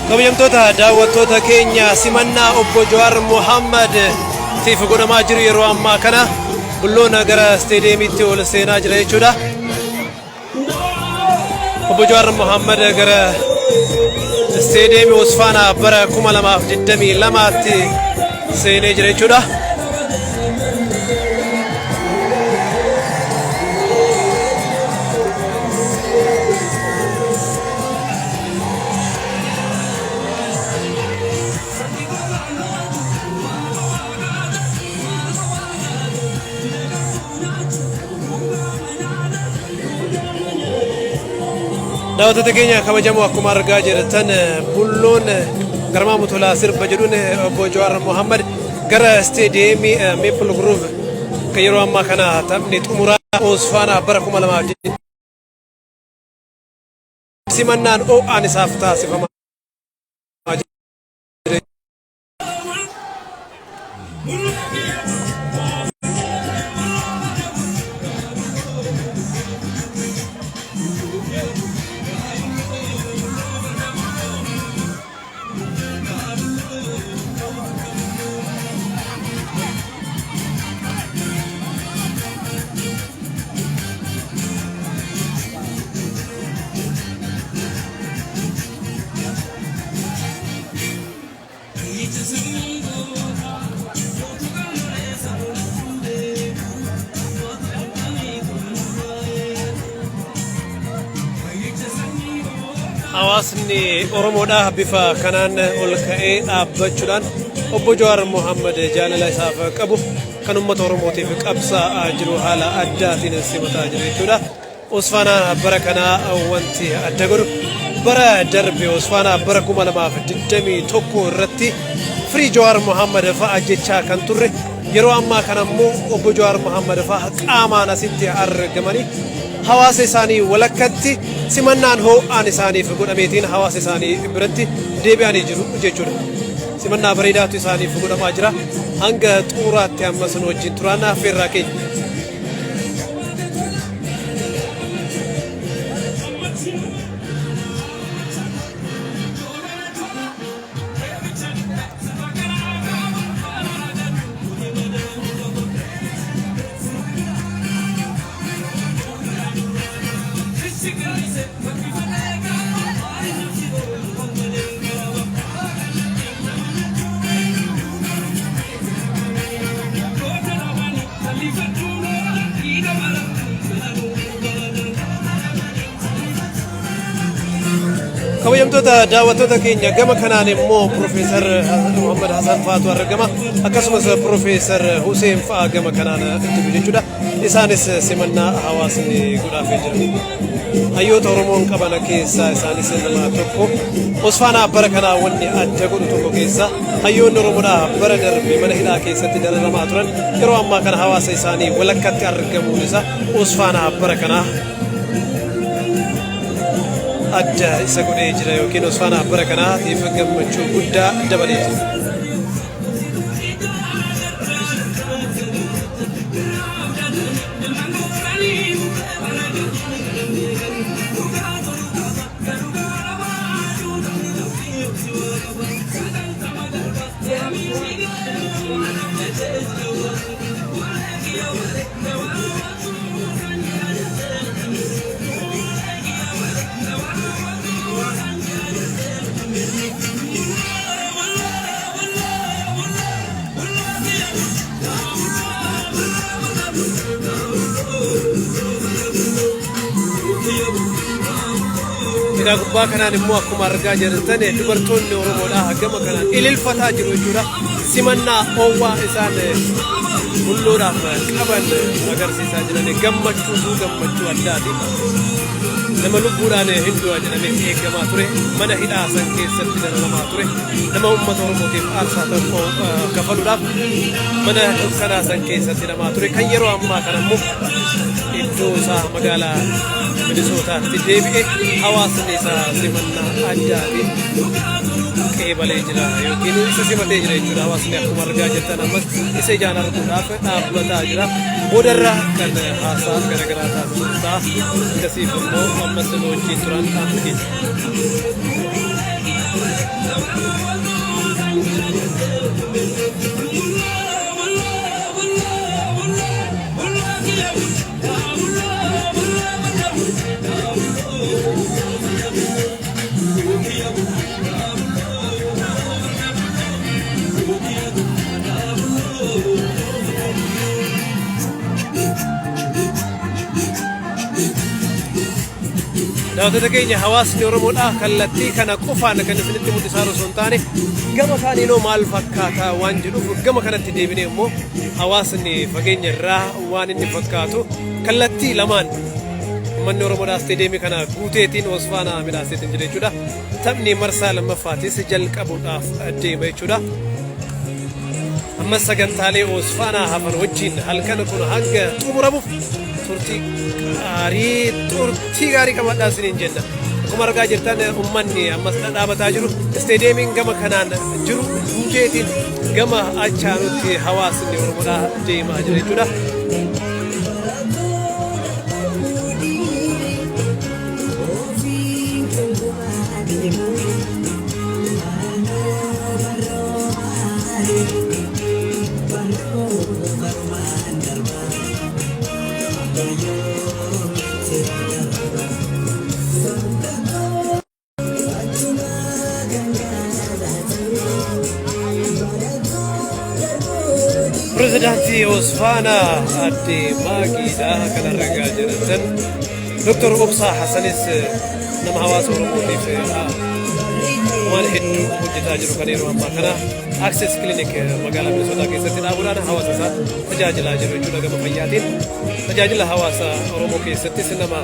Kabajamtoota daawwattoota keenya, simannaa obbo Jawaar Mohammad tiif godhamaa jiru yeroo ammaa kana Bulloon gara isteediyeemiitti ol seenaa jira jechuudha. Obbo Jawaar Mohammad gara isteediyeemii Osfaanaa bara 2022tti seenee jira jechuudha. Daawwattoota keenya kabajamoo, akkuma argaa jirtan Bulloon Garmaa Tolaa sirba jedhuun obbo Jawaar Mohammad gara isteediyeemii Maple Grove kan yeroo ammaa kana taphni xumuraa Osfaanaa bara 2020 simannaan ho'aan isaaf taasifamaa jira. Hawaasni Oromoodhaa bifa kanaan ol ka'ee dhaabbachuudhaan obbo Jawaar Mohammad jaalala isaaf qabu kan uummata Oromootiif qabsaa'aa jiru haala addaatiin simataa jira jechuudha. Osfaanaa bara kanaa wanti adda godhu, bara darbe Osfaanaa bara 2021 irratti "Free Jawaar Mohammad" fa'a jechaa kan turre, yeroo ammaa kana immoo obbo Jawaar Mohammad fa'a qaamaan asitti argamanii hawaasa isaanii walakkatti simannaan ho'aan isaaniif godhameetiin hawaasa isaanii biratti deebi'anii jiru jechuudha. Simannaa bareedaatu isaaniif godhamaa jira. Hanga xumuraatti ammas nu wajjin turaan affeerraa keenya. Kabajamtoota daawwattoota keenya, gama kanaan immoo Piroofeesar Muhammad Hasan fa'aatu argama. Akkasumas Piroofeesar Hussein fa'a gama kanaan jiru jechuudha. Isaanis simannaa hawaasni godhaafii jira. Hayyoota Oromoon qaban keessaa isaanis nama tokko. Osfaanaa bara kanaa wanni adda godhu tokko keessa, hayyoonni Oromoodhaa bara darbe mana hidhaa keessatti dararamaa turan yeroo ammaa kana hawaasa isaanii walakkatti argamuun isaa Osfaanaa bara kanaa adda isa godhee jira yookiin Osfaanaa bara kanaatiif gammachuu guddaa dabalee jira. Egaa gubbaa kanaan immoo akkuma argaa jirtan dubartoonni Oromoodhaa gama kanaan ililfataa jiru jechuudha. Simannaa oowwaa isaan Bulloodhaaf qaban agarsiisaa jiran, gammachuu gammachuu addaati. Nama lubbuudhaan hin du'a jedhamee eegamaa ture, mana hidhaa san keessatti dararamaa ture, nama uummata Oromootiif aarsaa tokko kafaluudhaaf mana dukkanaa san keessatti hidhamaa ture, kan yeroo ammaa kana immoo iddoo isaa magaalaa Minisootaatti deebi'e, hawaasni isaa simannaa addaatiin qeebalee jira yookiin isa simatee jira jechuudha. Hawaasni akkuma argaa jirtan ammas isa ijaan arguudhaaf dhaabbataa jira. Boodarra kan haasaa garaagaraa taasisu ta'a. Akkasiif immoo Ammas nu wajjin turan dhaamsa keenya. Daawwattoota keenya, hawaasni Oromoodhaa kallattii kana qofaan kan isinitti mul'isaa osoo hin taane, gama kaaniinoo maal fakkaata waan jedhuuf gama kanatti deebinee immoo hawaasni fageenya irraa waan inni fakkaatu kallattii lamaan uummanni Oromoodhaa isteediyeemii kana guuteetiin Osfaanaa midhaaseetiin jira jechuudha. Taphni marsaa lammaffaatis jalqabuudhaaf deema jechuudha. Ammas sagantaalee Osfaanaa hafan wajjin halkan kun hanga xumuramuuf turtii gaarii qabadhaa isiniin jenna. Akkuma argaa jirtan uummanni ammas dhadhaabataa jiru. Isteediyeemiin gama kanaan jiru guuteetiin gama achaanutti hawaasni Oromoodhaa deemaa jira jechuudha. Pirezidaantii Osfaanaa Aadde Maagiidha kan argaa jirtan. Dr. Obsaa Hassanis nama hawaasa Oromootiif waan hedduu hojjetaa jiru kan yeroo ammaa kana Access Clinic magaalaa Minnesota keessatti dhaabuudhaan hawaasa isaa tajaajilaa jiru jechuudha gama fayyaatiin. Tajaajila hawaasa Oromoo keessattis nama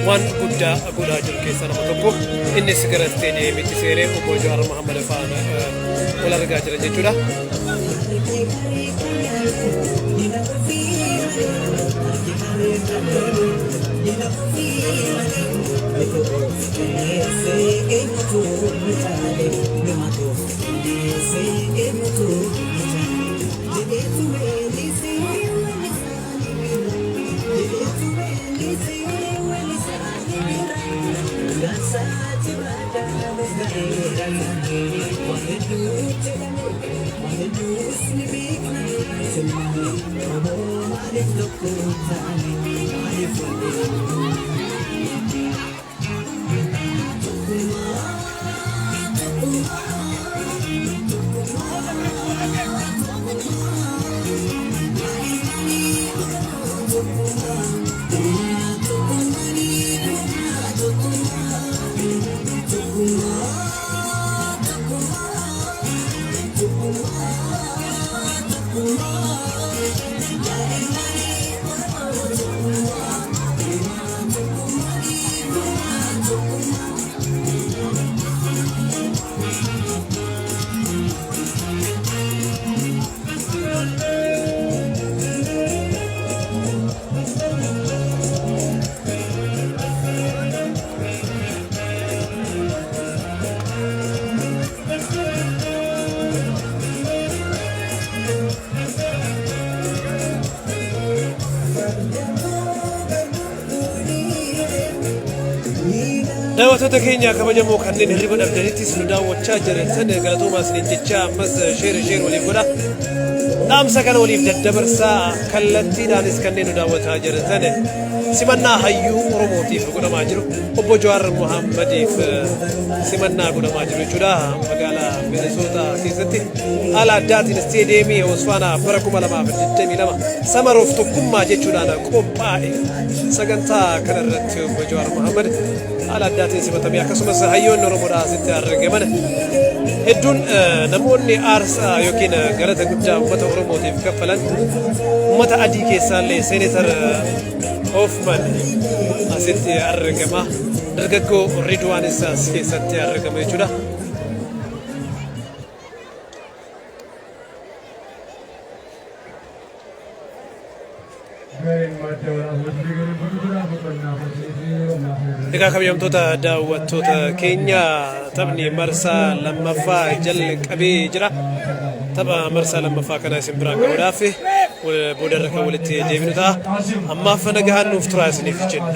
waan guddaa godhaa jiru keessaa nama tokko. Innis gara isteediyeemitti seenee obbo Jawaar Mohammad faana wal argaa jira jechuudha. Daawwattoota keenya kabajamoo, kanneen hirriba dhabdanittis nu daawwachaa jirtan, galatoomaa isiniin jechaa, ammas share share waliif godha. Dhaamsa kana waliif daddabarsaa. Kallattiidhaanis kanneen nu daawwataa jirtan, simannaa hayyuu Oromootiif godhamaa jiru, obbo Jawaar Mohammadiif simannaa godhamaa jiru jechuudha. Magaalaa Minnesota keessatti haala addaatiin isteediyeemii Osfaanaa bara 2022 Summer of Tokkummaa jechuudhaan qophaa'e. Sagantaa kanarratti obbo Jawaar Mohammad haala addaatiin simatamee, akkasumas hayyoonni Oromoodhaa asitti argaman hedduun, namoonni aarsaa yookiin galata guddaa uummata Oromootiif kaffalan, uummata adii keessaallee Seenetar Hoffman asitti argama. Dargaggoo Ridwaanis as keessatti argama jechuudha. Gareen Madda Walaabuu gareen gurguddaa boqonnaa fi Egaa kabajamtoota daawwattoota keenya, taphni marsaa lammaffaa jalqabee jira. Tapha marsaa lammaffaa kana isin biraan gahuudhaaf Boodarra kan walitti deebinu ta'a. Ammaaf nagahaan nuuf turaa isiniif jenna.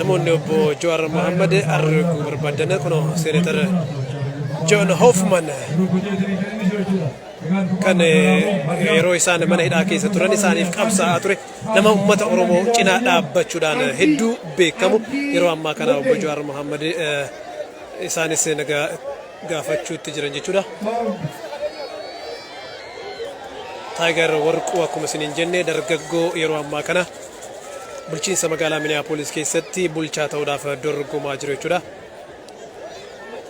Namoonni obbo Jawaar Mohammad arguu barbaadan, kunoo Seenatar John Hoffman kan yeroo isaan mana hidhaa keessa turan isaaniif qabsaa'aa ture, nama uummata Oromoo cinaa dhaabbachuudhaan hedduu beekamu, yeroo ammaa kana obbo Jawaar Mohammad isaanis nagaa gaafachuutti jiran jechuudha. Taayigar Warquu akkuma isiniin jenne dargaggoo yeroo ammaa kana bulchiinsa magaalaa Minneapolis keessatti bulchaa ta'uudhaaf dorgomaa jiru jechuudha.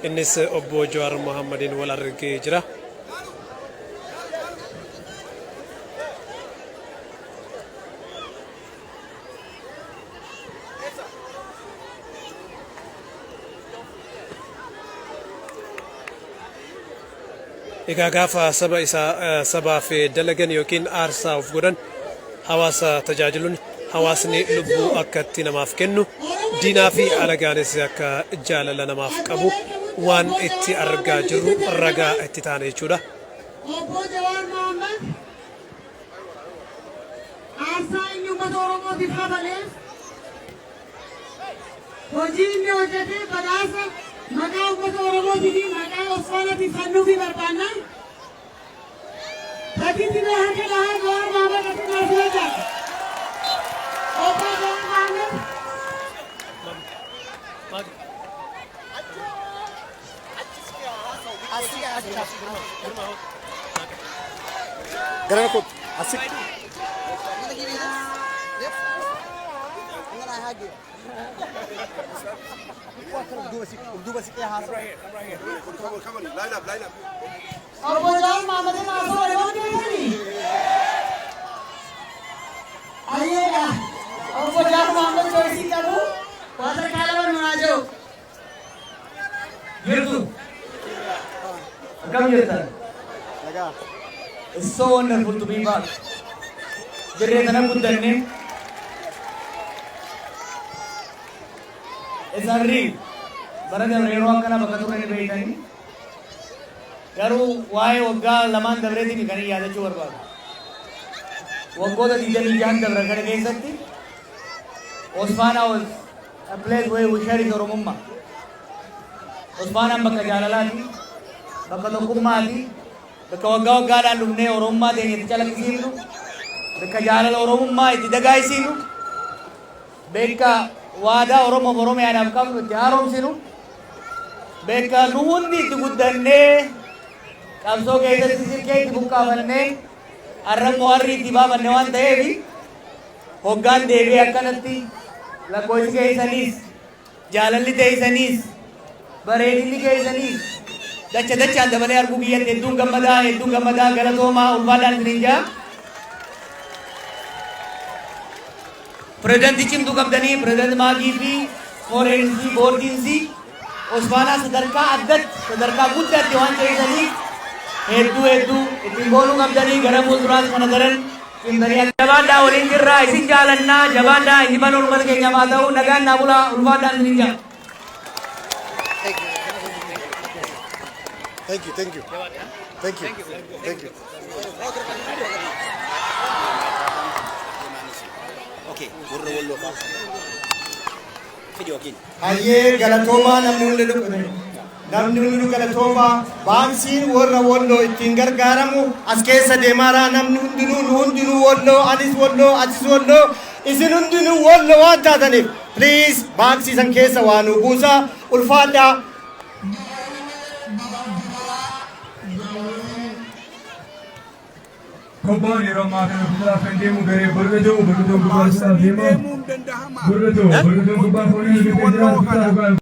Innis obbo Jawaar Mohammadiin wal argee jira. Egaa gaafa saba isaa sabaaf dalagan yookiin aarsaa of godhan, hawaasa tajaajiluun, hawaasni lubbuu akka itti namaaf kennu, diinaa fi alagaanis akka jaalala namaaf qabu waan itti argaa jirru ragaa itti taane jechuudha. Obbo Jawaar Mohammad aarsaa inni uummata Oromootiif kafaleef, hojii inni hojjete badhaasa maqaa uummata Oromootii fi maqaa Osfaanaatiif kennuufii barbaanna. Takitti mee harka dhahaa Jawaar Mohammad asirraa filadha. Obbo Jawaar Mohammad. Gara kottu. Asi. I'm gonna give you this. Yep. And then I hug you. Duuba siqee haasa'u. Obbo Jawaar Mohammad haasawaa yeroo deemanii. Ayyeedha. Obbo Jawaar Mohammad choice qabu. Waa takkaa lama nu haa jiru. Jirtu. Akkam jirtan? Nagaa. It's so wonderful to be back. Jirree tana guddanne. It's unreal. Bara dabre yeroo akkana bakka turre ni beeytanii. Garuu waa'ee waggaa 2n dabreetiin kan hin yaadachuu barbaadu. Waggoota 26n dabran kana keessatti Osfaanaa was a place where we share Oromummaa. Osfaanaan bakka jaalalaati, bakka tokkummaati, bakka waggaa waggaadhaan dhufnee Oromummaa teenya itti calaqqisiifnu, bakka jaalala Oromummaa itti dagaagsiinu, bakka waadaa Oromoof Oromiyaadhaaf qabnu itti haaromsinu, bakka nu hundi itti guddannee qabsoo keessatti silkee itti buqqaafannee arrammoo harri itti baafanne waan ta'eef, hoggaan deebi'ee akkanatti lakkoofsi keessaniis, jaalalli teessaniis, bareedinni keessaniis dacha dachaan dabalee arguu kiyyatti hedduun gammadaa, hedduun gammadaa. Galatoomaa, ulfaadhaan isiniin jaa. Pireezidantii cimtuu qabdanii, pireezidantii Maagii fi Kooreensi boordiinsi Osfaanaa sadarkaa addatti, sadarkaa guddaatti waan ceesisaniif hedduu hedduu ittiin boonuu qabdanii. Gara fuulduraas kana daran cimtanii jabaadhaa. Waliin jirraa, isin jaalannaa, jabaadhaa. Injifannoon uummata keenyaaf haa ta'u. Nagaan naa bulaa, ulfaadhaan isiniin jaa. Thank you, thank you. Thank you. Thank you. Okay, warra Walloo fa'aa. Fidi yookiin. Hayyee, galatoomaa. Namni hundi, namni hundi galatoomaa. Baansiin warra Walloo ittiin gargaaramu as keessa deemaaraa. Namni hundinuu, nu hundinuu Walloo, anis Walloo, atis Walloo, isin hundinuu Walloo waan taataniif, please baaksii san keessa waa nu buusaa. Ulfaadhaa. Kubbaan yeroo ammaa kana fuulduraaf kan deemu garee Burqituu, Burqituun kubbaa fuulduraaf deema. Burqituu, Burqituun kubbaa fuudhee hojjetee jira.